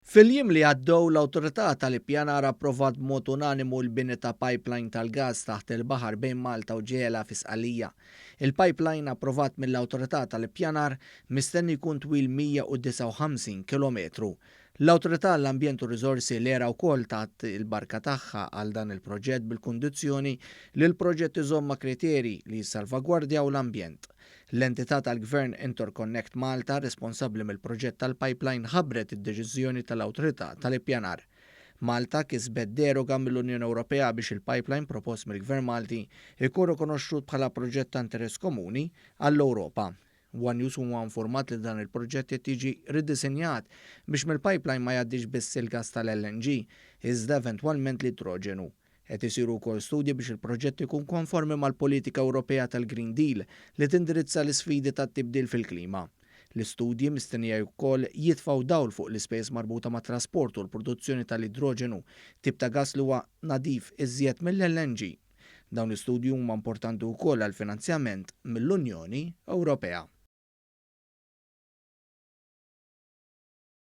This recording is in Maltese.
Fil-jiem li għaddew l-Awtorità tal-Ippjanar approvat b'mod unanimu l-bini ta' pipeline tal-gass taħt il-baħar bejn Malta u Ġela fi Sqallija. Il-pipeline approvat mill-Awtorità tal-Ippjanar mistenni jkun twil 159 kilometru. L-Awtorità għall-Ambjent u Riżorsi, l-ERA, wkoll tat il-barka tagħha għal dan il-proġett bil-kundizzjoni li l-proġett iżomm ma' kriterji li jissalvagwardjaw l-ambjent. L-entità tal-Gvern Interconnect Malta responsabbli mill-proġett tal-pipeline ħabbret id-deċiżjoni tal-Awtorità tal-Ippjanar. Malta kisbet deroga mill-Unjoni Ewropea biex il-pipeline propost mill-Gvern Malti ikun rikonoxxut bħala proġett ta' interess komuni għall-Ewropa. One News huwa informat li dan il-proġett qed jiġi ridisinjat biex mill-pipeline ma jgħaddix biss il-gas tal-LNG, iżda eventwalment l-idroġenu. Qed isiru wkoll studji biex il-proġett ikun konformi mal-politika Ewropea tal-Green Deal li tindirizza l-isfidi tat-tibdil fil-klima. L-istudji mistennija wkoll jitfgħu dawl fuq l-ispejjeż marbuta mat-trasport u l-produzzjoni tal-idroġenu, tip ta' gas li huwa nadif iżjed mill-LNG. Dawn l-istudji huma importanti wkoll għall-finanzjament mill-Unjoni Ewropea.